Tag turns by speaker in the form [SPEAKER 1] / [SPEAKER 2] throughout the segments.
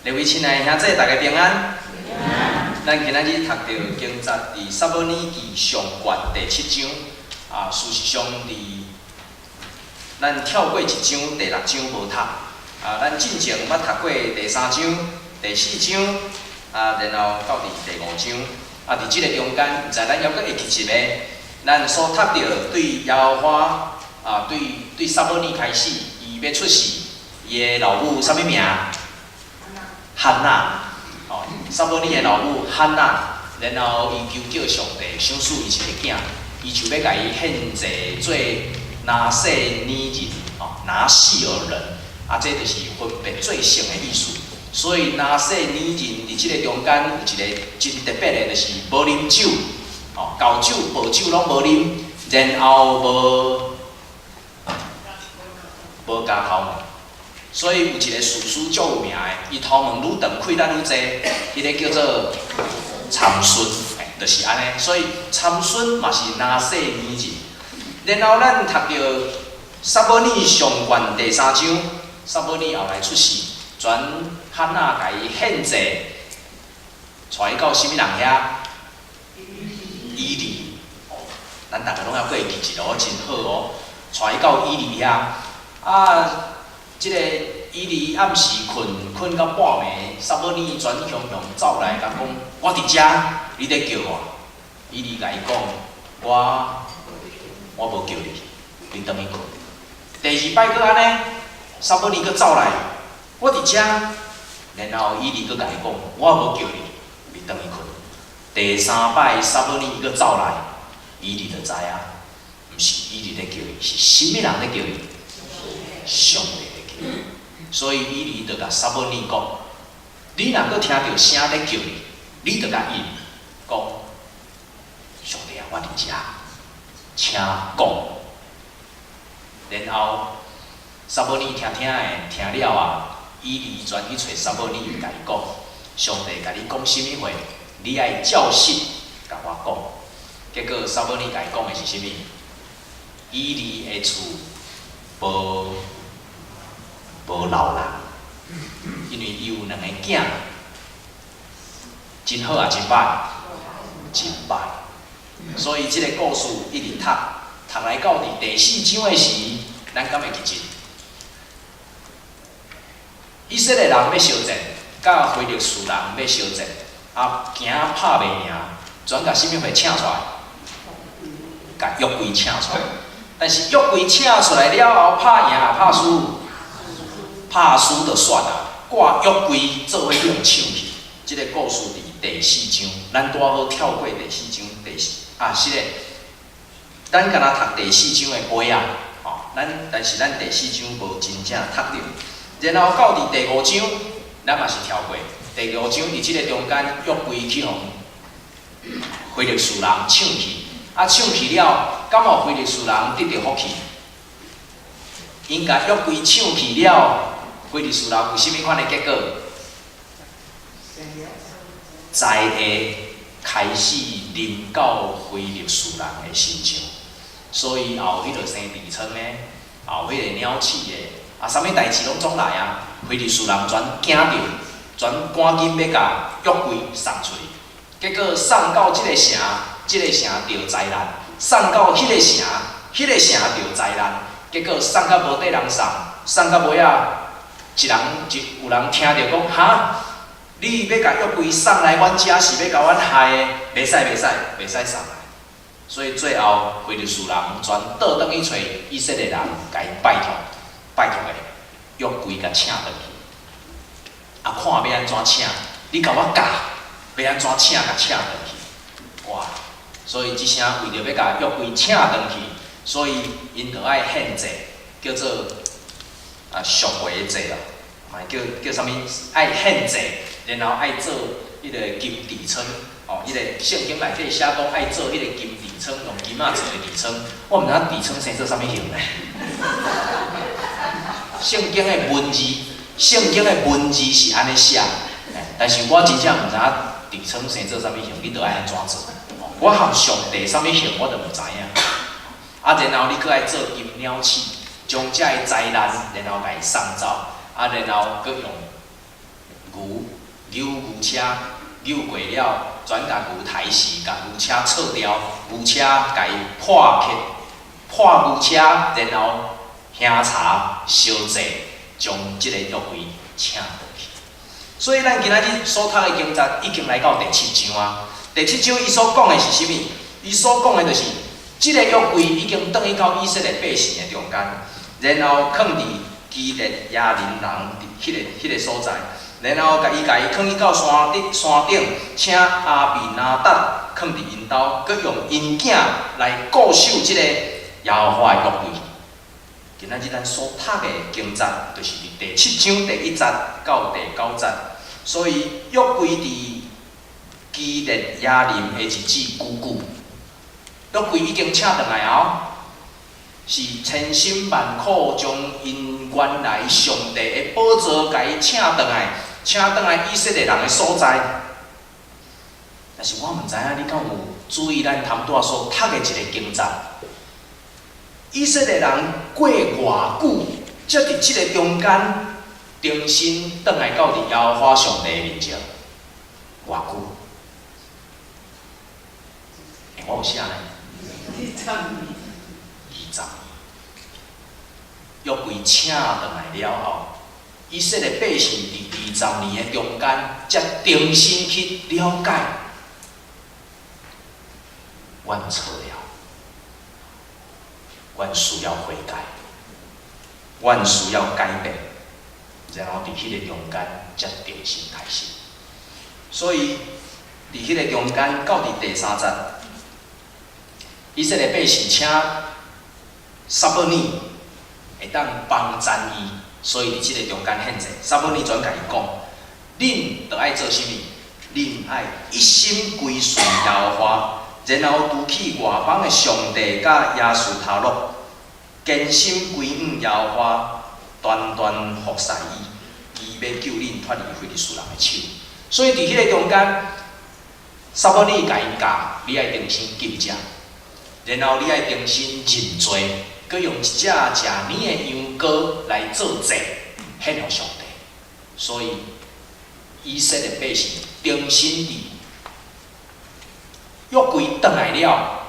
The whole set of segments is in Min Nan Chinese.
[SPEAKER 1] 各位親愛的兄弟，大家平安。咱今仔日讀著經節佇撒母耳記上卷第七章，啊，事實上佇咱跳過一章，第六章無讀。啊，咱進前捌讀過第三章、第四章，啊，然後到佇第五章。啊，佇這個中間，毋知咱猶閣會記得袂？咱所讀著對耶和華，啊，對撒母耳開始，伊欲出世，伊的老母啥物名？漢娜，哦，撒母耳的老母漢娜，然後伊求叫上帝賞賜伊一个囝，伊就欲共伊獻祭做拿細耳人，哦，拿細耳人，啊，這就是分別做聖的意思。所以拿細耳人佇這个中間有一个真特別的，就是無啉酒，哦，厚酒、薄酒攏無啉，然後無咬頭毛。所以有一个士師足有名的，伊頭毛愈長，氣力愈濟，彼个叫做參孫，就是按呢。所以參孫嘛是拿細耳人。然後咱讀著撒母耳上卷第三章，撒母耳後來出世，轉漢娜共伊獻祭，帶伊到啥物人遐？以利，哦，咱逐个攏猶閣會記得哦，真好哦。帶伊到以利遐，啊。這个以利暗時睏睏到半暝，撒母耳轉雄雄走來共講：我佇遮，你咧叫我。以利共伊講：我無叫你，你轉去睏。第二擺閣按呢，撒母耳閣走來，我佇遮，然後以利閣共伊講：我無叫你，你轉去睏。第三擺撒母耳閣走來，以利就知影，毋是以利咧叫伊，是啥物人咧叫伊？上帝。所以以利就共撒母耳講：你若閣聽著聲咧叫你，你就共應講：上帝啊，我佇遮，請講。然後撒母耳聽聽的聽了啊，以利轉去揣撒母耳，共伊講：上帝共你講啥物話，你愛照實共我講。結果撒母耳共伊講的是啥物？以利的厝無老人，因為伊有兩个囝，真好抑真歹？真歹。所以這个故事一直讀，讀來到佇第四章的時，咱敢會記得？以色列人欲相戰，佮非利士人欲相戰，啊，驚拍袂贏，轉共啥物貨請出來？共約櫃請出來。但是約櫃請出來了後，拍贏抑拍輸？拍輸就算啊，掛約櫃做伙去予搶去。這个故事佇第四章，咱拄好跳過第四章第四啊，是咧，咱敢若讀第四章的尾仔，吼，但是咱第四章無真正讀著。然後到佇第五章，咱嘛是跳過。第五章佇這个中間，約櫃去予非利士人搶去，啊搶去了，敢予非利士人得著福氣？𪜶共約櫃搶去了，非利士人有啥物款的結果？災禍開始臨到非利士人的身上，所以後彼就生痔瘡的，後彼个鳥鼠的，啊，啥物代誌攏總來啊！非利士人全驚著，全趕緊欲共約櫃送出去。結果送到這个城，這个城著災難；送到彼个城，彼个城著災難。結果送到無塊人送，送到尾仔，一人一有人聽著講，哈，你欲共約櫃送來阮遮是欲共阮害的，袂使袂使袂使送來。所以最後非利士人全倒轉去揣以色列人，共𪜶拜託拜託的約櫃共請轉去。啊，看欲按怎請，你共我教，欲按怎請共請轉去。哇！所以這聲為著欲共約櫃請轉去，所以𪜶就愛獻祭，叫做啊贖回祭哦，嘛叫叫啥物？愛獻祭，然後愛做彼个金痔瘡，哦，彼个聖經內底寫講愛做彼个金痔瘡，用金仔做的痔瘡。我毋知影痔瘡生做啥物形咧。聖經的文字，聖經的文字是按呢寫，但是我真正毋知影痔瘡生做啥物形，你著愛按怎做？我含上帝啥物形，我都毋知影。啊，然後你閣愛做金鳥鼠，將這个災難，然後共伊送走，啊，然後閣用牛牛扭牛車，扭過了，轉共牛刣死，共牛車拆掉，牛車共伊破去，破牛車，然後香茶燒祭，將這個約櫃請轉去。所以咱今仔日所讀的經節已經來到第七章啊。第七章伊所講的是啥物？伊所講的就是，這個約櫃已經轉去到以色列百姓的中間，然後囥佇基列耶琳人彼個所在，然後共伊囥去到山頂，山頂請亞比拿達囥佇𪜶兜，閣用𪜶囝來固守這個耶和華的約櫃。今仔日咱所讀的經節，就是佇第七章第一節到第九節。所以約櫃佇基列耶琳的日子久久，約櫃已經請轉來啊，是千辛萬苦將𪜶原來上帝的寶座共伊請轉來，請轉來以色列人的所在。但是我毋知影你敢有注意咱頭拄仔所讀的一個經節？以色列人過偌久，才佇這個中間重新轉來到佇耶和華上帝面前？偌久？欸，我有寫呢。
[SPEAKER 2] 二十年。
[SPEAKER 1] 20年。約櫃請轉來了後，以色列百姓佇二十年的中間，才重新去了解，阮錯了，阮需要悔改，阮需要改變，然後佇彼個中間才重新開始。所以，佇彼個中間到佇第三節，以色列百姓請撒母耳會當幫贊伊，所以佇這個中間獻祭。撒母耳轉共伊講：恁著愛做啥物？恁愛一心歸順耶和華，然後除去外邦的上帝佮亞實他錄，堅心歸向耶和華，單單服侍伊，伊欲救恁脫離非利士人的手。所以佇彼個中間，撒母耳共𪜶教，你愛重新禁食，然後你愛重新認罪，閣用一隻成年的羊羔來做祭，獻予上帝。所以以色列百姓重新佇約櫃轉來了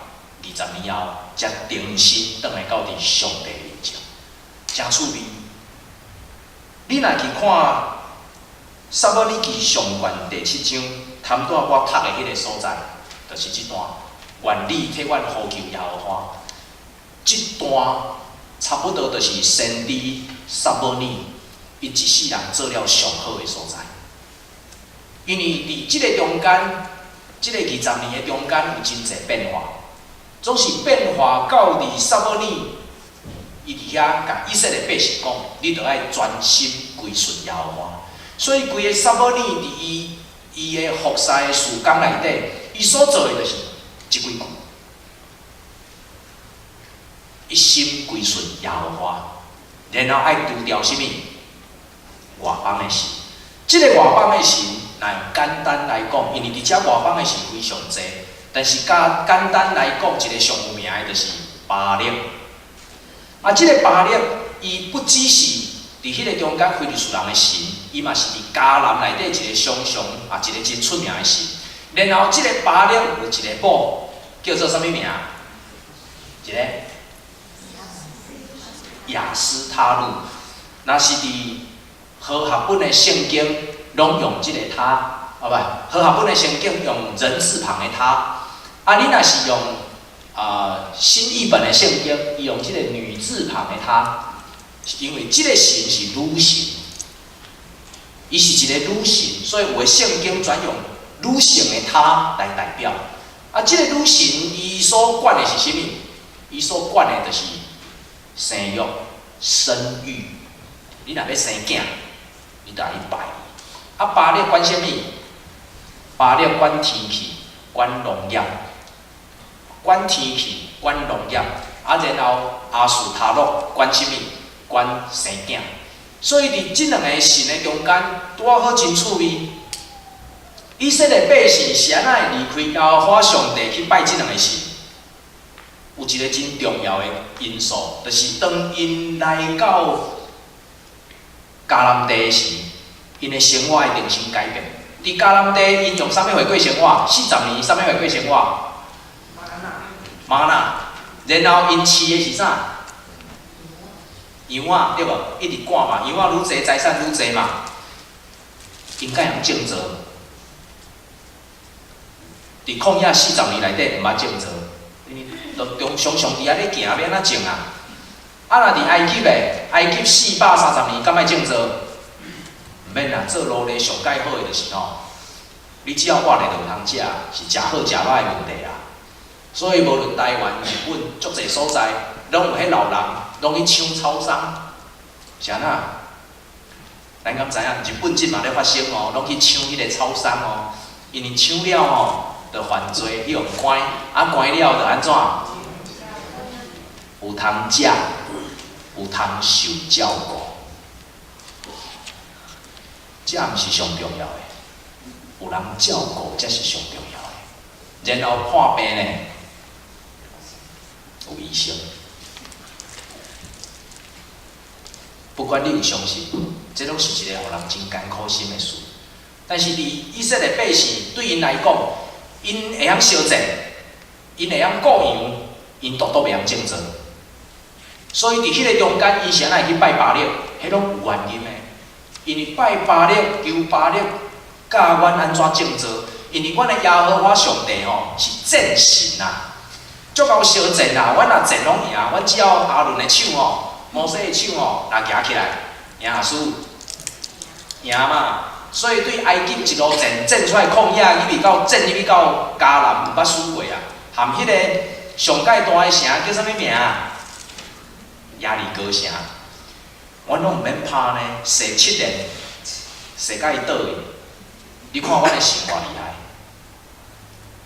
[SPEAKER 1] 二十年後，才重新轉來到佇上帝面前，誠趣味。你若去看《撒母耳記上卷》第七章，頭拄仔我讀的彼個所在，就是這段。願你替阮呼求耶和華。這段差不多就是先知撒母耳伊一世人做了上好的所在。因為佇這個中間，這個二十年的中間有真濟變化，總是變化到佇撒母耳，伊佇遐共以色列百姓講，你著愛專心歸順耶和華。所以規個撒母耳佇伊的服侍的事工內底，伊所做的就是這幾句：一心歸順耶和華，然後愛除掉啥物？外邦的神。這個外邦的神，若用簡單來講，因為佇遮外邦的神非常濟，但是較簡單來講，一個上有名的就是巴力。啊，這個巴力，伊不只是佇彼個中間非利士人的神，伊嘛是佇迦南內底一個常常啊一個真出名的神。然後，這個巴力有一個某，叫做啥物名？一個亞斯他錄，若是佇和合本的聖經，攏用這個他，啊不，和合本的聖經用人字旁的他。啊，你若是用新譯本的聖經，伊用這個女字旁的她，因為這個神是女神，伊是一個女神，所以有的聖經專用女性的她來代表。啊，這個女神伊所管的是啥物？伊所管的就是生育、生育。你若欲生囝，你就愛去拜伊。啊，巴力管啥物？巴力管天氣、管農業、管天氣、管農業。啊，然後亞斯他錄管啥物？管生囝。所以佇這兩个神的中間，拄仔好真趣味。以色列百姓是按怎會離開耶和華上帝去拜這兩个神？有一個真重要的因素，就是當𪜶來到迦南地時， 𪜶的生活會重新改變。佇迦南地，𪜶用啥物貨過生活？四十年啥物貨過生活？嗎哪。然後𪜶飼的是啥？羊仔對無？一直趕嘛，羊仔愈濟，財產愈濟嘛。𪜶敢會曉種作？佇曠野四十年內底毋捌種作，因為都中常常佇遐咧行，欲按怎種啊？啊，若佇埃及的，埃及430年，敢愛種作？毋免啦，做奴隸上蓋好的就是吼，你只要活咧就有通食，是食好食歹的問題啦。所以無論台灣、日本，足濟所在，攏有彼老人，攏去搶草叢，是按怎？咱敢知影？日本這嘛咧發生哦，攏去搶彼个草叢哦，因為搶了吼，就犯罪，去予關，啊關了就按怎？有通食，有通受照顧，這毋是上重要的，有人照顧才是上重要的。然後破病呢，有醫生。不管你有相信，這攏是一个予人真艱苦心的事。但是佇以色列百姓對𪜶來講，𪜶會曉相戰，𪜶會曉顧羊，𪜶獨獨袂曉種作。所以佇彼个中間，𪜶是按怎會去拜巴力？彼攏有原因的。因為拜巴力、求巴力教阮按怎種作。因為阮的耶和華上帝吼是戰神啊，足𠢕相戰啊！阮若戰攏贏，阮只要亞倫的手吼、摩西的手吼，若舉起來，贏抑輸？贏嘛！所以對埃及一路戰戰出來曠野，入去到戰入去到迦南，毋捌輸過啊！含彼个上蓋大的城叫啥物名？耶利哥城，阮攏毋免拍呢，射七箭，射甲伊倒去。你看阮的神偌厲害，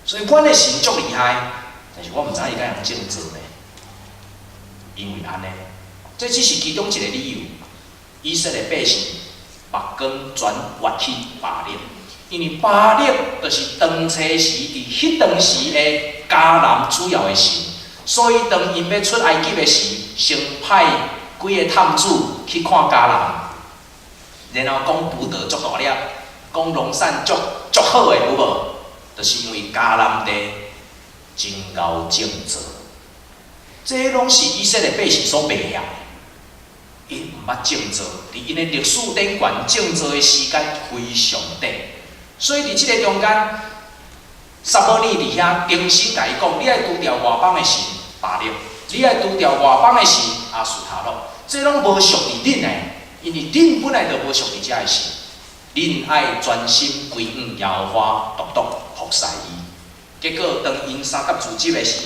[SPEAKER 1] 所以阮的神足厲害，但是我毋知伊敢會曉種作呢？因為按呢，這只是其中一個理由。以色列百姓目光轉越去巴力，因為巴力就是當初時佇彼當時的迦南主要的神，所以當𪜶欲出埃及的時，先派幾个探子去看迦南，然後講葡萄足大粒，講農產足足好的，有無？就是因為迦南地真𠢕種作，這攏是以色列百姓所袂曉的。𪜶毋捌種作，佇𪜶的歷史頂懸種作的時間非常短，所以佇這个中間，撒母耳佇遐重新共伊講：你愛除掉外邦的神巴力，你愛除掉外邦的神亞斯塔洛，這攏無屬佇恁的，因為恁本來就無屬佇遮的神，恁愛專心歸向耶和華，獨獨服侍伊。結果當𪜶三甲聚集的時，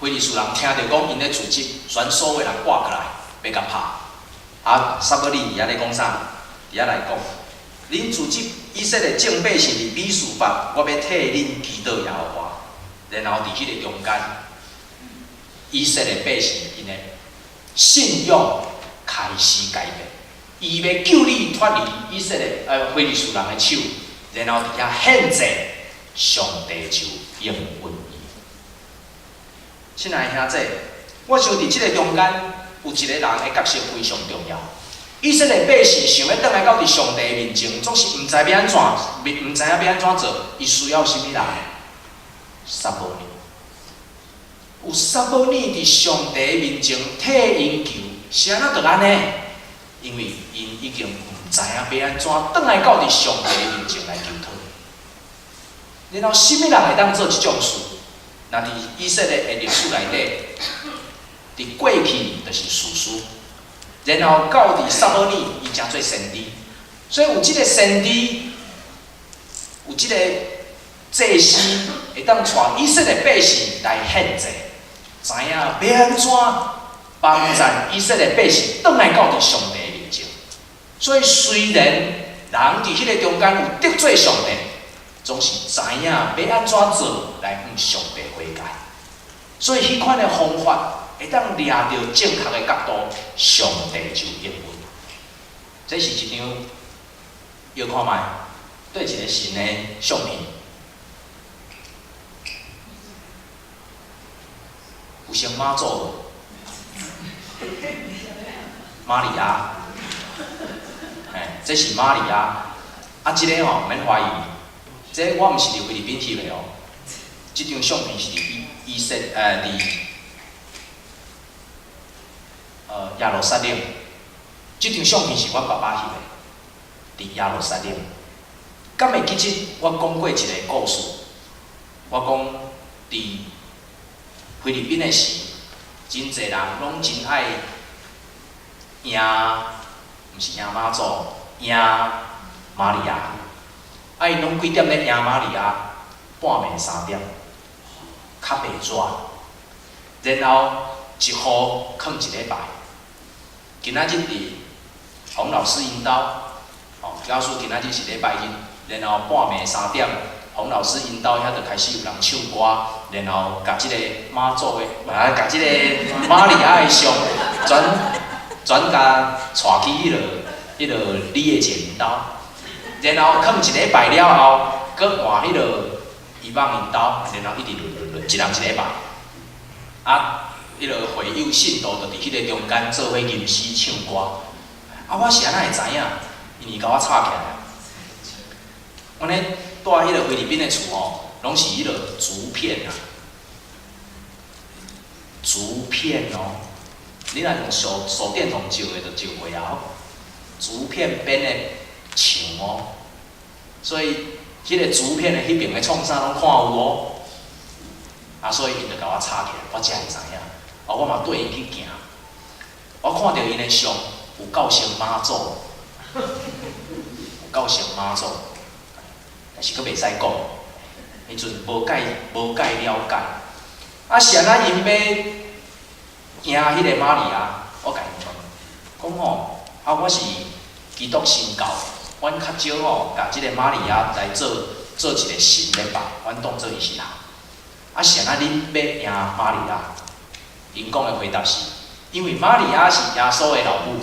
[SPEAKER 1] 非利士人聽著講𪜶咧聚集，全所有人掛起來，欲共拍。啊，撒母耳佇遐咧講啥？佇遐來講，恁聚集以色列眾百姓佇米斯巴，我欲替恁祈禱耶和華。然後佇彼个中間，以色列百姓𪜶的信仰開始改變，伊欲救你脫離以色列非利士人的手，然後佇遐獻祭，上帝就應允伊。親愛的兄弟，我想佇這个中間有一個人的角色非常重要。以色列百姓想欲轉來到佇上帝面前，總是毋知欲按怎，毋知影欲按怎做。伊需要啥物人？撒母耳。有撒母耳佇上帝面前替𪜶求，是按怎就按呢？因為𪜶已經毋知影欲按怎轉來到佇上帝面前來求討。然後，啥物人會當做這種事？若佇以色列的歷史內底，佇過去就是士師，然後到佇撒母耳，伊成做先知，所以有這个先知，有這个祭司，會當帶以色列百姓來獻祭，知影欲按怎幫贊以色列百姓轉來到佇上帝面前。所以雖然人佇彼个中間有得罪上帝，總是知影欲按怎做來向上帝悔改，所以彼款的方法會當掠著正確的角度，上帝就應允。這是一張搖看覓，對一个神的相片，有像媽祖無？瑪利亞，這是瑪利亞，啊，這个吼免懷疑，這我毋是佇菲律賓翕的哦，這張相片是佇以以色佇耶路撒冷，這張相片是阮爸爸翕的，佇耶路撒冷。敢會記得我講過一個故事？我講佇菲律賓的時，真濟人攏真愛迎，毋是迎媽祖，迎瑪利亞。啊，𪜶攏幾點咧迎瑪利亞？半暝3點，較袂熱。然後一號囥一禮拜。今仔日佇洪老師𪜶兜，吼，假使今仔日是禮拜日，然後半暝三點，洪老師𪜶兜遐就開始有人唱歌，然後共這個媽祖的，啊，共這個瑪利亞的像，轉轉共帶去彼个李的姐𪜶兜，然後囥一禮拜了後，閣換彼个伊放𪜶兜，然後一直輪輪輪，一人一禮拜。啊，彼个會友信徒就佇彼个中間做伙吟詩唱歌。啊，我是按怎會知影？因為共我吵起來。阮咧住彼个菲律賓的厝吼，攏是彼个竹片啊，竹片哦。你若用手電筒照的，就照袂啊。竹片編的牆哦，所以彼个竹片的彼爿咧創啥攏看有哦。啊，所以𪜶就共我吵起來，我才會知影。啊，我嘛綴𪜶去行，我看著𪜶的像有夠像媽祖，有夠像媽祖，但是閣袂使講，彼陣無介了解。啊，是按怎𪜶欲迎彼个瑪利亞？我共𪜶講，講吼，啊，我是基督新教的，阮較少吼，共這個瑪利亞來做一個神來拜，阮當做伊是人。啊，是按怎恁欲迎瑪利亞？𪜶講的回答是，因為瑪利亞是耶穌的老母，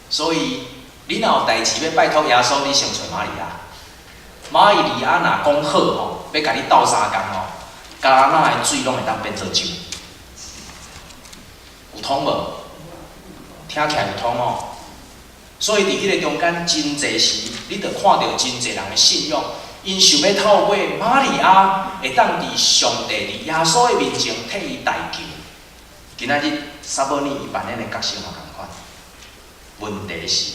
[SPEAKER 1] 所以你若有代誌欲拜託耶穌，你先揣瑪利亞。瑪利亞若講好吼，欲共你鬥相共吼，迦拿的水攏會當變做酒，有通無？聽起來有通哦。所以佇彼個中間真濟時，你就看著真濟人的信仰，𪜶想欲透過瑪利亞會當佇上帝佇耶穌的面前替伊代求。今仔日撒母耳伊扮演的角色嘛仝款，問題是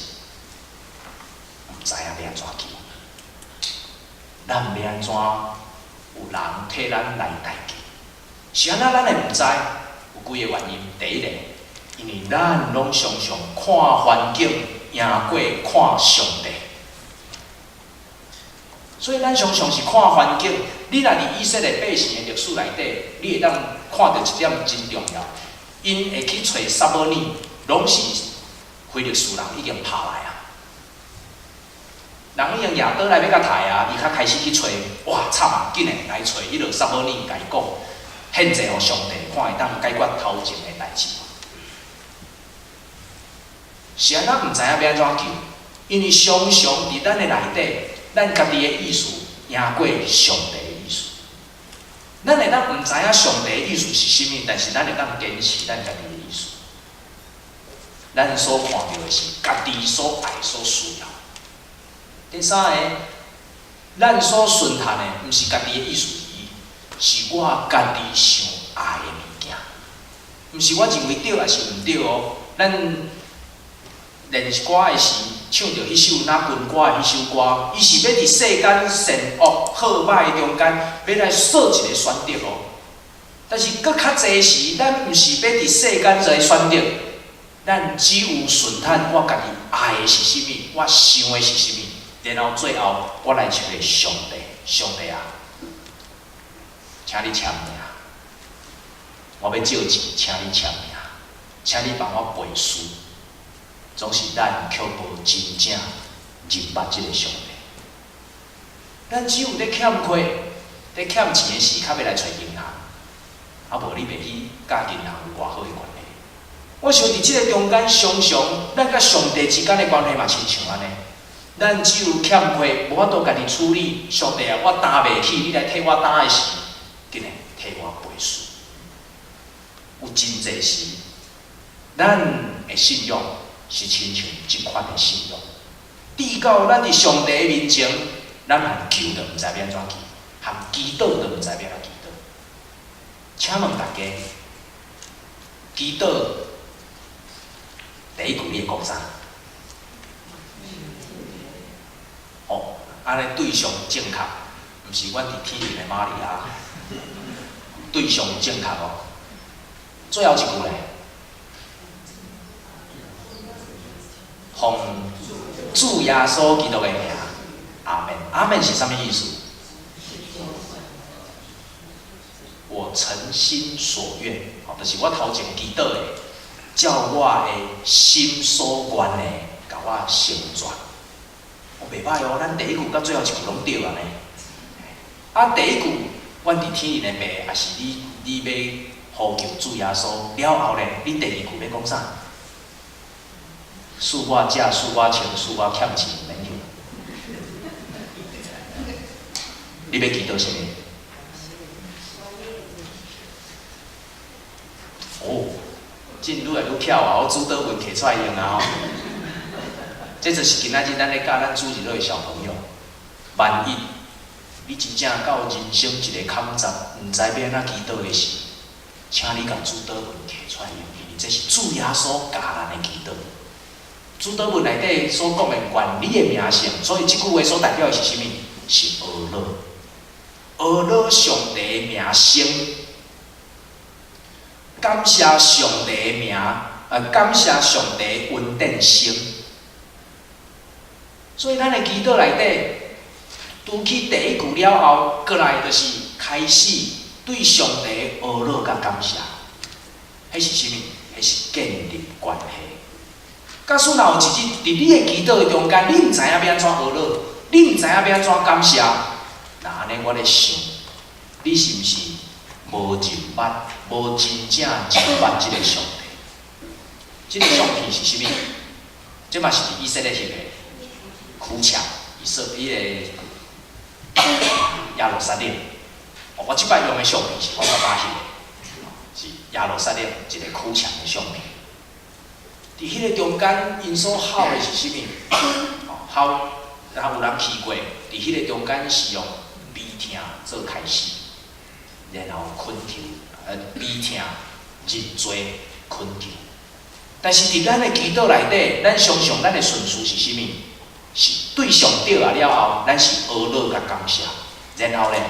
[SPEAKER 1] 毋知影欲按怎求，咱欲按怎有人替咱來代求？是按怎咱會毋知？有幾个原因。第一个，因為咱攏常常看環境贏過看上帝，所以咱常常是看環境。你若佇以色列百姓的歷史內底，你會當看著一點真重要。𪜶會去揣撒母耳，攏是非利士人已經拍來啊。人已經掠倒來欲共刣啊，伊才開始去揣，哇，慘啊！緊來來揣彼个撒母耳，共伊講，獻祭予上帝，看會當解決頭前的代誌。是按怎毋知影欲按怎求？因為常常佇咱的內底，咱家己的意思贏過上帝的意思。咱會當毋知影上帝的意思是啥物，但是咱會當堅持咱家己的意思。咱所看著的是家己所愛、所需要。第三个，咱所順趁的，毋是家己的意思，是我家己想愛的物件，毋是我認為對抑是毋對哦。咱練歌的時，唱著彼首那軍歌的彼首歌，伊是欲佇世間善惡好歹的中間，欲來做一个選擇哦。但是閣較濟時，咱毋是欲佇世間來選擇，咱只有順趁我家己愛的是啥物，我想的是啥物，然後最後我來求上帝，上帝啊，請你簽名，我欲借錢，請你簽名，請你幫我背書。總是咱卻無真正認捌這个上帝。咱只有咧欠缺、咧欠錢的時，較欲來揣銀行，啊無你袂去佮銀行有偌好的關係。我想佇這个中間，常常咱佮上帝之間的關係嘛，親像按呢。咱只有欠缺，無法度家己處理。上帝啊，我擔袂起，你來替我擔的時，緊來替我背書。有真濟時，咱的信仰是親像這款的信仰。直到咱佇上帝的面前，咱連求都毋知欲按怎求，含祈禱都毋知欲按怎祈禱。請問大家，祈禱第一句你會講啥？哦，按呢對上正確，毋是阮佇天頂的瑪利亞，對上正確哦。最後一句咧，奉主耶穌基督的名，阿門。阿門是啥物意思？我誠心所願，吼，就是我頭前祈禱的，照我的心所願的，共我成全。哦，袂䆀哦，咱第一句佮最後一句攏對啊呢。啊，第一句，阮佇天頂的父，抑是你欲呼求主耶穌了後咧，你第二句欲講啥？賜我食，賜我穿，賜我欠錢，免還。你欲祈禱啥物？哦，真愈來愈巧啊！我主禱文提出來用啊吼。這就是今仔日咱咧教咱主日學的小朋友。萬一你真正到人生一个坎站，毋知欲按怎祈禱的時，請你共主禱文提出來用，因為這是主耶穌教咱的祈禱。主禱文內底所講的願你的名聖，所以這句話所代表的是啥物？是阿剌，阿剌上帝的名聲，感謝上帝的名，感謝上帝恩典聖。所以咱的祈禱內底，除去第一句了後，閣來就是開始對上帝阿剌佮感謝。彼是啥物？彼是建立關係。假使若有一日佇你的祈禱的中間，你毋知影欲按怎阿剌，你毋知影欲按怎感謝，那按呢我咧想，你是毋是無認捌、無真正認捌這个上帝？這个相片是啥物？這嘛是佇以色列翕的，哭牆，以色列彼个耶路撒冷。哦，我這擺用的相片是我爸爸翕的，是耶路撒冷一个哭牆的相片。佇彼个中間，𪜶所吼的是啥物？吼，若有人去過，佇彼个中間是用悲痛做開始，然後懇求，悲痛、認罪、懇求。但是佇咱的祈禱內底，咱常常咱的順序是啥物？是對上對啊了後，咱是阿剌佮感謝，然後咧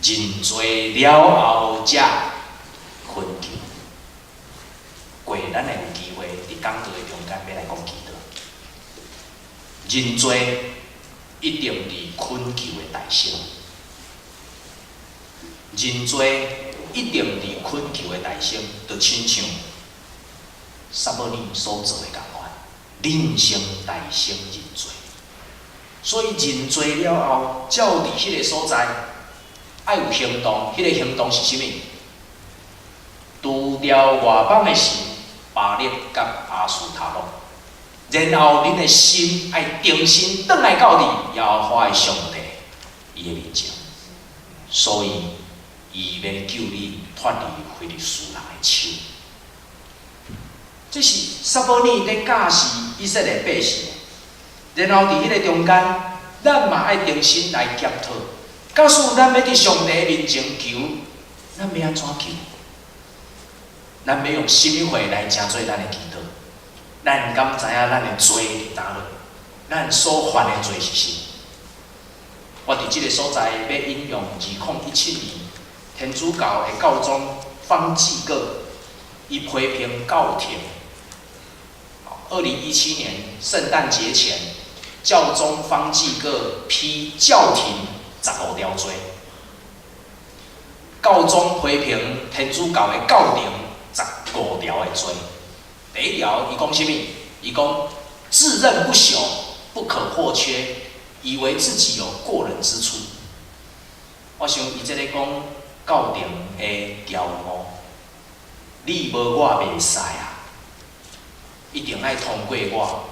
[SPEAKER 1] 認罪了後才懇求。過咱會有機會佇講道的中間欲來講祈禱，認罪一定佇懇求的代先，認罪一定佇懇求的代先，就親像撒母耳所做的仝款，恁先代先認罪。所以認罪了後，才有佇彼个所在愛有行動，彼个行動是啥物？除掉外邦的神巴力佮亞斯他錄，然後恁的心愛重新轉來到佇耶和華的上帝伊的面前，所以伊欲救你脫離非利士人的手。這是撒母耳咧教示以色列百姓，然後佇彼個中間，咱嘛愛重新來檢討。假使咱欲佇上帝面前求，咱欲按怎求？咱欲用啥物話來成做咱的祈禱？咱敢知影咱的罪佇佗落？咱所犯的罪是啥？我佇這个所在欲引用2017年天主教的教宗方濟各，伊批評教廷。2017年聖誕節前，教宗方濟各批教廷15條罪。教宗批評天主教的教廷十五條的罪。第一條，伊講啥物？伊講自認不朽，不可或缺，以為自己有過人之處。我想伊這个講教廷的驕傲，你無我袂使啊！一定愛通過我，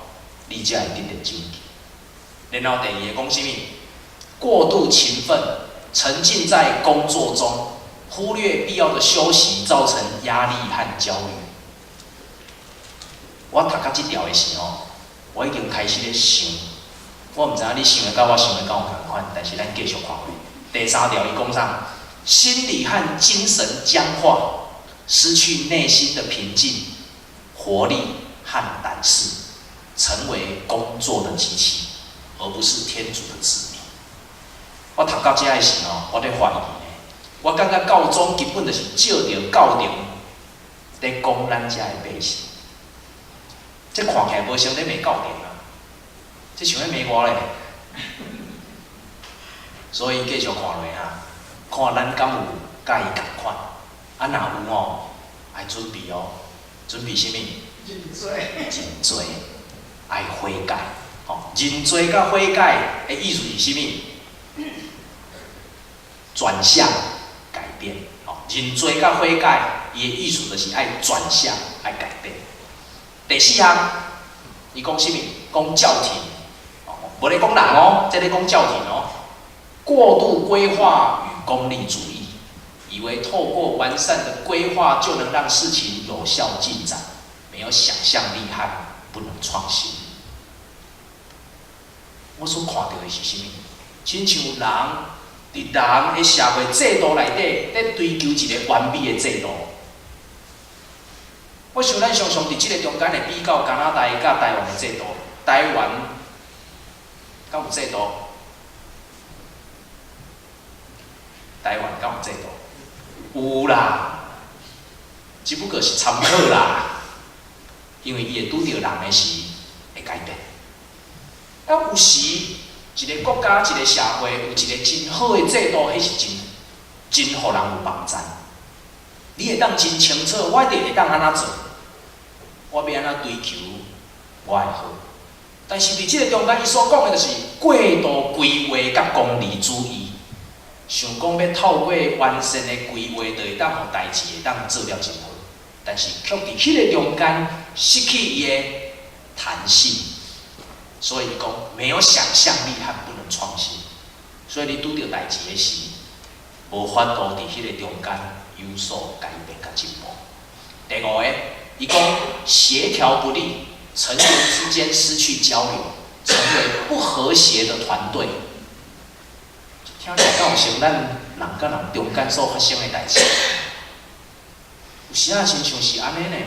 [SPEAKER 1] 你才會得著拯救。然後第二个講啥物？過度勤奮，沉浸在工作中，忽略必要的休息，造成壓力和焦慮。我讀到這條的時候，我已經開始咧想，我毋知影你想的佮我想的敢有仝款，但是咱繼續看落。第三條伊講啥？心理和精神僵化，失去內心的平靜、活力和膽識，成為工作的機器，而不是天主的子民。我讀到這的時候，我咧懷疑呢。我感覺教宗根本就是借著教廷咧講咱遮的百姓。這看起來無像咧罵教廷啊，這像咧罵我咧。所以繼續看落哈，看咱敢有佮伊仝款？啊，若有吼，愛準備哦，準備啥物？
[SPEAKER 2] 認罪。
[SPEAKER 1] 認罪，愛悔改。吼，認罪佮悔改的意思是啥物？轉向改變。吼，認罪佮悔改，伊的意思就是愛轉向，愛改變。第四項，伊講啥物？講教廷，哦，無咧講人哦，這咧講教廷哦。過度規劃與功利主義，以為透過完善的規劃就能讓事情有效進展，沒有想象力和不能創新。我所看著的是啥物？親像人佇人的社會制度內底，咧追求一個完美的制度。我想咱常常佇這個中間會比較加拿大佮台灣的制度，台灣敢有制度？台灣敢有制度？有啦，只不過是參考啦，因為伊會拄著人的時會改變。啊，有時一個國家、一個社會有一個真好的制度，彼是真真予人有幫贊。你會當真清楚，我一定會當按怎做，我欲按怎追求我的好。但是佇這個中間，伊所講的就是過度規劃佮功利主義。想講欲透過完善的規劃，就會當予代誌會當做了真好，但是卻佇彼個中間失去伊的彈性，所以伊講沒有想象力和不能創新，所以你拄著代誌的時，無法度佇彼個中間有所改變佮進步。第五個，伊講協調不力，成員之間失去交流，成為不和諧的團隊。聽起來敢有像咱人佮人中間所發生的代誌？有時仔親像是按呢呢。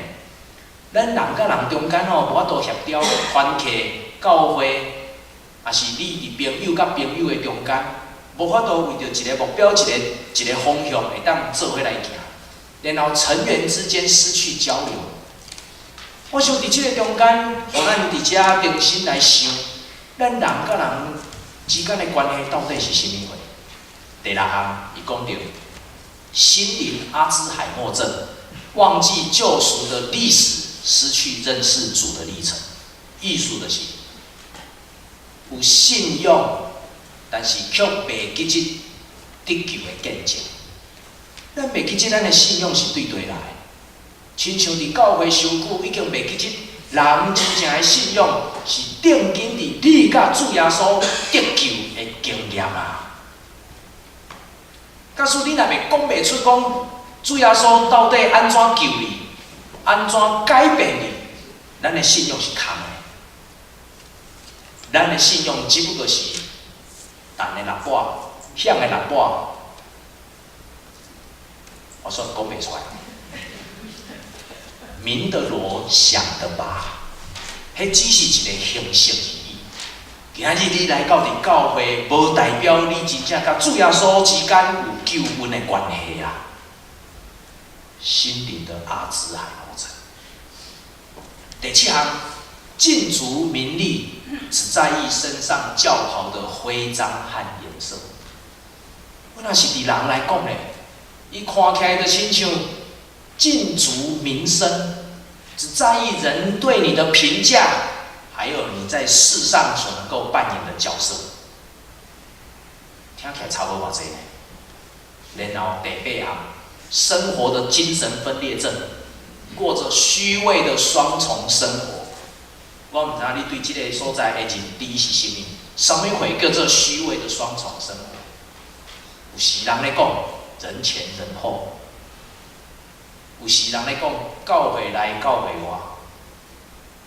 [SPEAKER 1] 咱人佮人中間吼無法度協調，團契、教會，抑是你佇朋友佮朋友的中間，無法度為著一個目標、一個一個方向會當做伙來行，然後成員之間失去交流。我想佇這個中間，予咱佇遮重新來想，咱人佮人之間的關係到底是啥物貨？第六項，伊講著心靈阿茲海默症，忘記救贖的歷史，失去認識主的歷程。意思就是有信仰，但是卻袂記得得救的見證。咱袂記得咱的信仰是對佗來的，親像佇教會傷久，已經袂記得人真正的信仰是定睛佇你佮主耶穌得救的經驗啊。假使你若袂講袂出講主耶穌到底按怎救你，按怎改變你，咱的信仰是空的。咱的信仰只不過是彈的喇叭，響的喇叭，我煞講袂出來。鳴的鑼，響的鈸，彼只是一個形式而已。今仔日你來到佇教會，無代表你真正佮主耶穌之間有救恩的關係啊！心靈的阿茲海默症。第七項，競逐名利，只在意身上教袍的徽章和顏色。我若是佇人來講咧，伊看起來就親像競逐名聲，只在意人對你的評價，還有你在世上所能夠扮演的角色。聽起來差無偌濟呢。然後第八項，生活的精神分裂症，過着虛偽的雙重生活。我毋知影你對這個所在的認知是啥物？啥物貨叫做虛偽的雙重生活？有時人咧講人前人後，有時人咧講教會內教會外。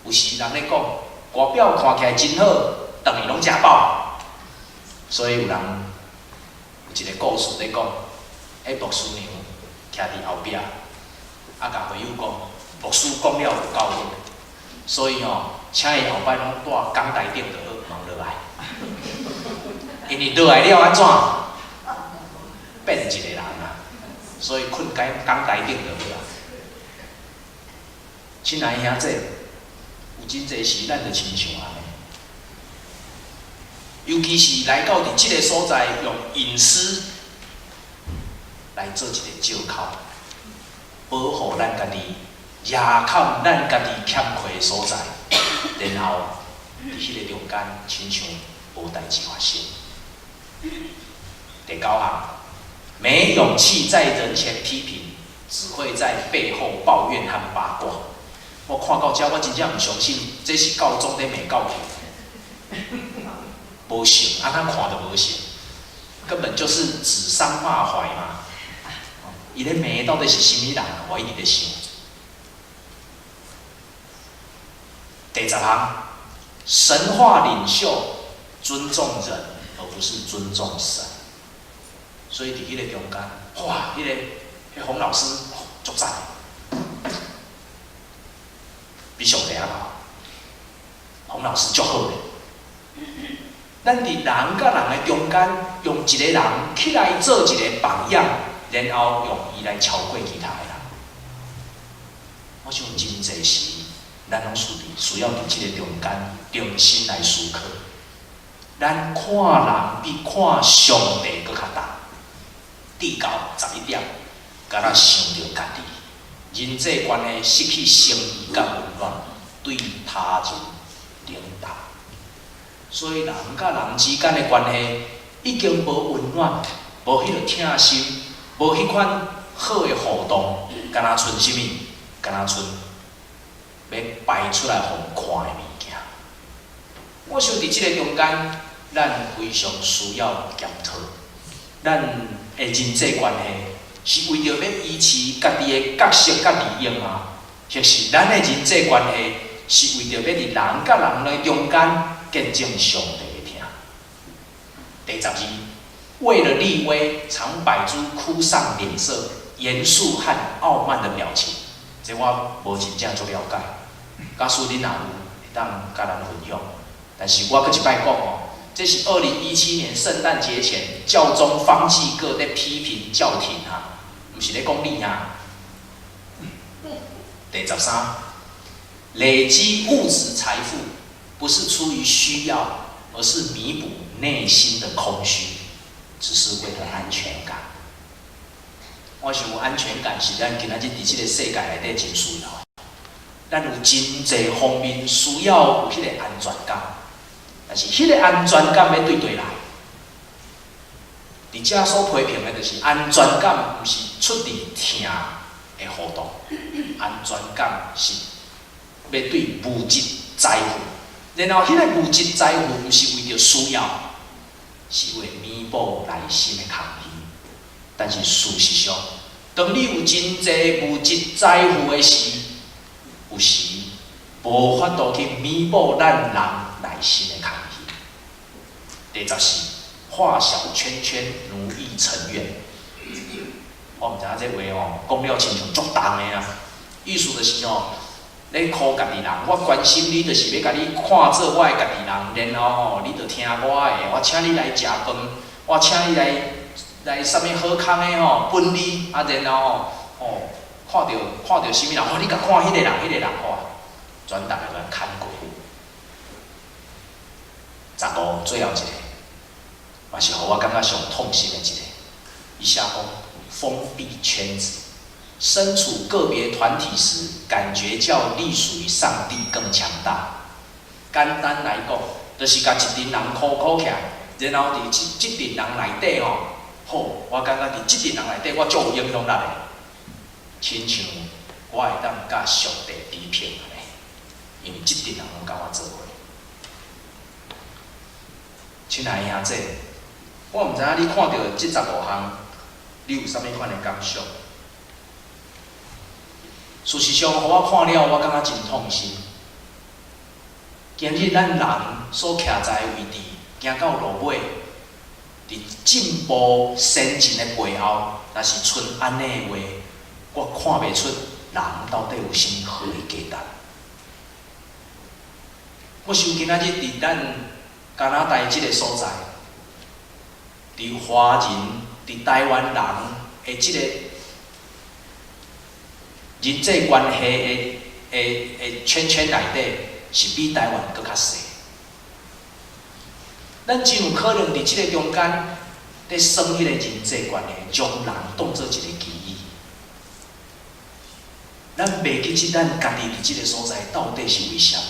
[SPEAKER 1] 有時人咧講，外表看起來真好，轉去攏食飽。所以有人有一個故事咧講，彼牧師娘徛佇後壁，啊，共會友講，牧師講了有夠好，所以吼，請伊後擺攏蹛講台頂就好，毋通落來。因為落來了按怎？變一個人啊，所以睏講台頂就好啊。親愛兄弟，有真濟時咱就親像按呢，尤其是來到佇這個所在，用隱私來做一個借口，保護咱家己，掩藏咱家己欠缺的所在，然後佇彼個中間，親像無代誌發生。第九項，沒勇氣在人前批評，只會在背後抱怨和八卦。我看到這，我真正毋相信，這是教宗咧罵教廷，無像，按怎看都無像，根本就是指桑罵槐嘛。伊咧罵的到底是啥物人？我一直咧想。第十項，神話領袖尊重人，而不是尊重神。所以佇彼個中間，哇，彼個洪老師足讚，比上帝猶好。洪老師足好咧。咱佇人佮人的中間，用一個人起來做一個榜樣，然後用伊來超過其他的人。我想真濟時，咱攏需要佇這個中間重新來思考。咱看人比看上帝閣較重。至到11點，敢若想著家己，人際關係失去誠意佮溫暖，對他人冷淡。所以人佮人之間的關係已經無溫暖，無彼個疼心，無彼款好的互動，敢若賰啥物？敢若賰欲擺出來予人看的物件。我想佇這個中間，咱非常需要檢討，咱的人際關係是為著欲維持家己的角色佮利益嗎？抑是咱的人際關係是為著欲佇人佮人的中間見證上帝的疼？第十二，為了立威，常擺出哭喪臉色、嚴肅和傲慢的表情。這我無真正足了解。假使恁若有，會當佮咱分享。但是我閣一擺講哦，這是2017年聖誕節前，教宗方濟各咧批評教廷啊，毋是咧講你啊。第十三，累積物質財富，不是出於需要，而是彌補內心的空虛，只是為了安全感。我想安全感是咱今仔日佇這個世界內底真需要的。咱有真濟方面需要有彼個安全感，但是彼個安全感欲對佗來？佇遮所批評的就是安全感，毋是出佇疼的互動，安全感是欲對物質財富，然後彼個物質財富毋是為著需要，是為彌補內心的空虛。但是事實上，當你有真濟物質財富的時，有時無法度去彌補咱人內心的空虛。第十四，畫小圈圈，奴役成員。我毋知影這話吼，講了親像足重的啊。意思就是吼，咧箍家己人，我關心你，就是欲共你看做我的家己人，然後吼，你就聽我的，我請你來食飯，我請你來來啥物好康的吼，分你，啊，然後吼，吼，看著啥物人，哦，你共看彼個人，彼個人，哇，全逐个來牽過。十五，最後一個，嘛是予我感覺上痛心的一個，伊寫講封閉圈子，身處個別團體時，感覺較隸屬於上帝更強大。簡單來講，就是共一陣人箍箍起來，然後佇這這陣人內底吼，好，我感覺佇這陣人內底，我足有影響力的，親像我會當佮上帝比拼按呢，因為這陣人攏佮我做伙。親愛的兄弟，我毋知影你看著這十五項，你有啥物款的感想？事實上，予我看了，我感覺真痛心。今日咱人所徛在的位置，行到落尾，佇進步先進的背後，若是賰按呢的話，我看袂出人到底有啥物好的價值。我想今仔日佇咱加拿大這个所在，佇華人、佇台灣人的這個人際關係的圈圈內底，是比台灣閣較細。咱真有可能佇這个中間，佇耍彼個人際關係，將人當做一个機器。咱袂記得咱家己佇這个所在到底是為啥物。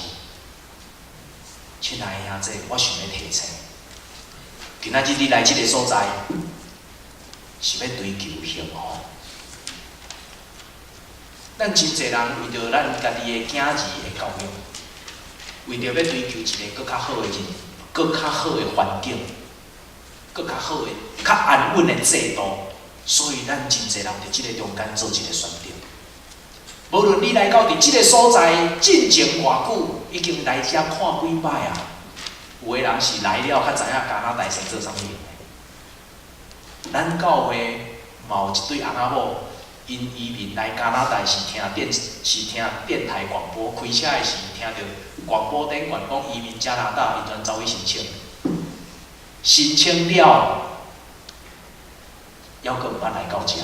[SPEAKER 1] 親愛的兄弟，我想欲提醒，今仔日你來這个所在，是欲追求幸福。咱真濟人為著咱家己的囝兒的教育，為著欲追求一个閣較好的人、閣較好的環境、閣較好的、較安穩的制度，所以咱真濟人佇這个中間做一个選擇。無論你來到佇這个所在進前偌久，已經來遮看幾擺啊。有的人是來了，較知影加拿大是做啥物用的。咱教會嘛有一對翁仔某，𪜶移民來加拿大是聽電台廣播，開車的時聽著廣播頂懸講移民加拿大，𪜶全走去申請。申請了，猶閣毋捌來到遮。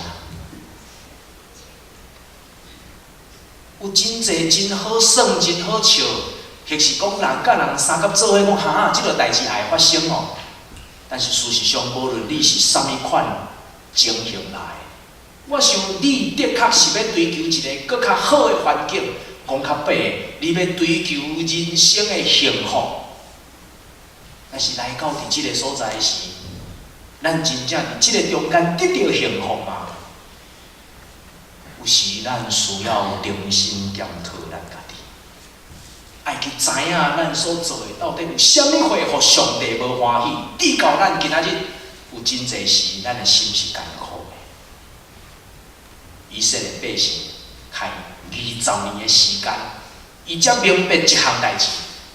[SPEAKER 1] 有真濟真好耍、真好笑，或是講人佮人相佮做伙講哈，這个代誌也會發生哦。但是事實上，無論你是啥物款情形來，我想你的確是欲追求一个閣較好的環境，講較白，你欲追求人生的幸福。但是來到佇這个所在時，咱真正佇這个中間得著幸福嗎？有時咱需要重新檢討咱家己，愛去知影咱所做的到底有啥物貨，予上帝無歡喜。直到咱今仔日有真濟時，咱的心是艱苦的。以色列百姓開20年的時間，伊才明白一項代誌，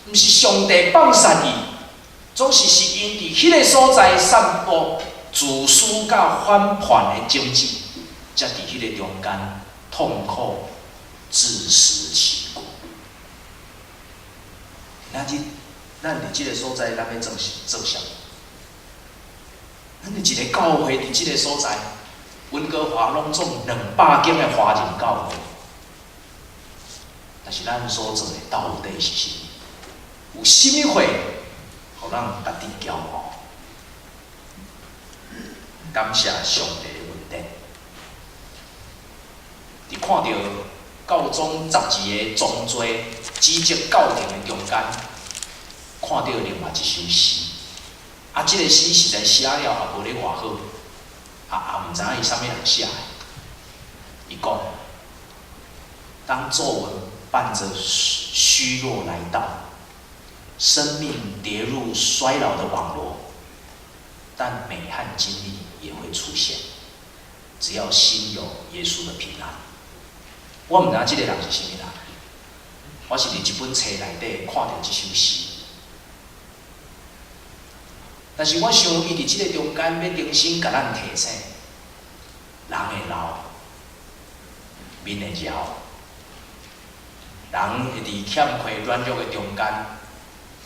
[SPEAKER 1] 毋是上帝放殺伊，總是是𪜶佇彼个所在散布自私佮反叛的種子，才佇彼个中間痛苦自食其果。今仔日，咱佇這个所在，咱欲做做啥物？咱佇一个教會佇這个所在，溫哥華攏總200間的華人教會，但是咱所做的到底是啥物？有啥物貨，予咱家己驕傲？感謝上帝的恩典。佇看著教宗十二个宗座指責教廷的中間，看著另外一首詩，啊，這个詩實在寫了也無咧偌好，啊，也毋知影伊啥物人寫的。伊講：當皺紋伴著虛弱來到，生命跌入衰老的網羅，但美和經歷也會出現。只要心有耶穌的平安。我毋知影這个人是啥物人，我是佇這本冊內底看著這首詩。但是我想，伊佇這个中間欲重新共咱提醒，人會老，面會搖，人會佇欠缺軟弱的中間，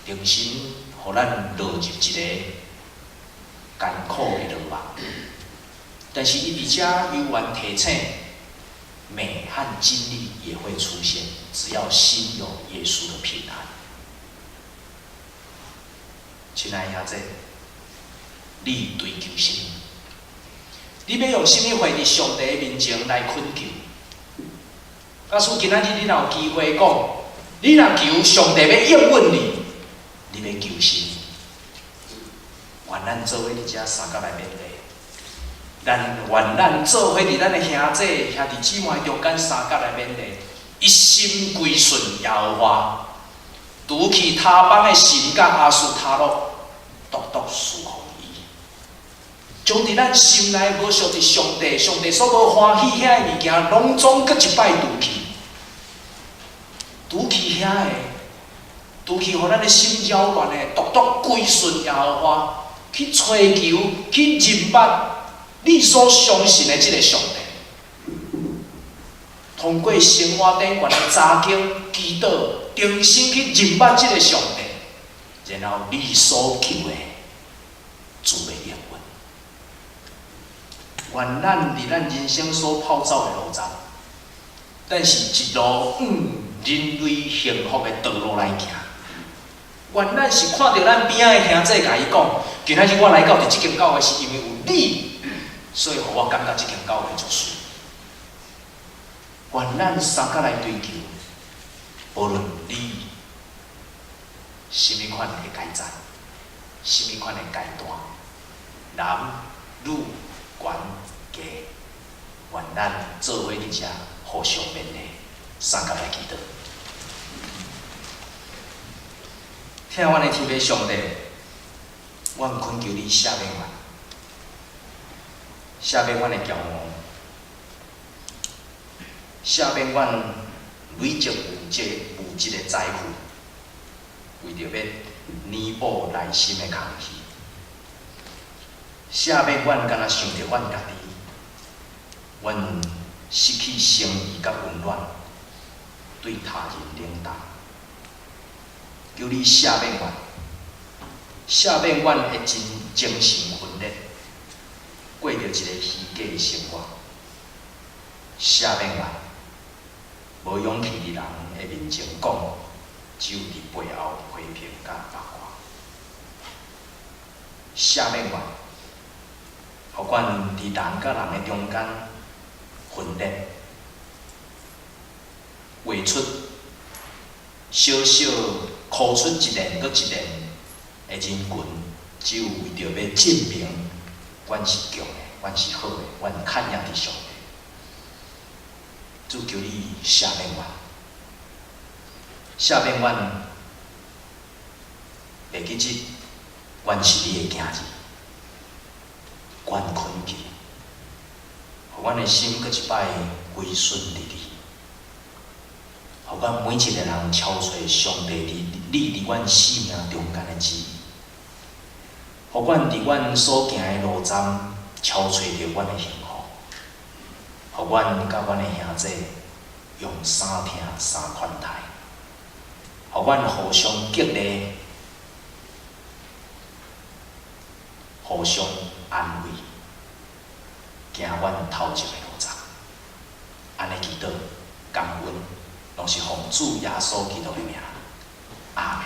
[SPEAKER 1] 重新予咱落入一个艱苦的羅網。但是伊佇遮猶原提醒，美和經歷也會出現，只要心有耶穌的平安。親愛的兄弟，你追求啥物？你欲用啥物貨佇上帝面前來懇求？假使今仔日你若有機會講，你若求上帝欲應允你，你欲求啥物？願咱做伙佇遮相佮來勉勵。咱願咱做伙佇咱的兄弟兄弟姊妹中間相佮來勉勵，一心歸順耶和華，除去他邦的神佮亞斯他錄，獨獨事奉伊。將佇咱心內無屬佇上帝、上帝所無歡喜遐个物件，攏總閣一擺除去，除去遐个，除去予咱的心擾亂的，獨獨歸順耶和華，去揣求、去認捌你所相信的這个上帝。通過生活頂懸的查經、祈禱、重新去認捌這个上帝，然後你所求的，主會應允。願咱佇咱人生所跑走的路站，咱是一路往人類幸福的道路來行。願咱是看著咱邊仔的兄弟，共伊講：今仔日我來到佇這間教會，是因為有你，所以予我感覺這間教會足媠。願咱相佮來追求，無論你啥物款的階層，啥物款的階段，男女懸低，願咱做伙佇遮互相勉勵，相佮來祈禱。疼阮的天父上帝，阮懇求你赦免阮，赦免阮的驕傲，赦免阮累積物質的財富，為著欲彌補內心的空虛。赦免阮敢若想著阮家己，阮失去誠意佮溫暖，對他人冷淡。求你赦免阮，赦免阮的真精神分裂，過著一個虛假的生活。赦免阮，無勇氣佇人的面前講，只有佇背後批評佮八卦。赦免阮，予阮佇人佮人的中間分裂，畫出小小箍出一連閣一連的人群，只有為著欲證明阮是強的，阮是好的，阮較贏佇上帝。主求你赦免阮，赦免阮袂記得，阮是你的囝兒，阮懇求，予阮的心閣一擺歸順佇你，予阮每一个人敲揣上帝佇你佇阮生命中間的旨意，予阮佇阮所行的路站敲揣著阮的幸福，予阮佮阮的兄弟用三疼三款待，予阮互相激勵，互相安慰，行阮頭前的路站。按呢祈禱，感恩，攏是奉主耶穌基督的名，阿們。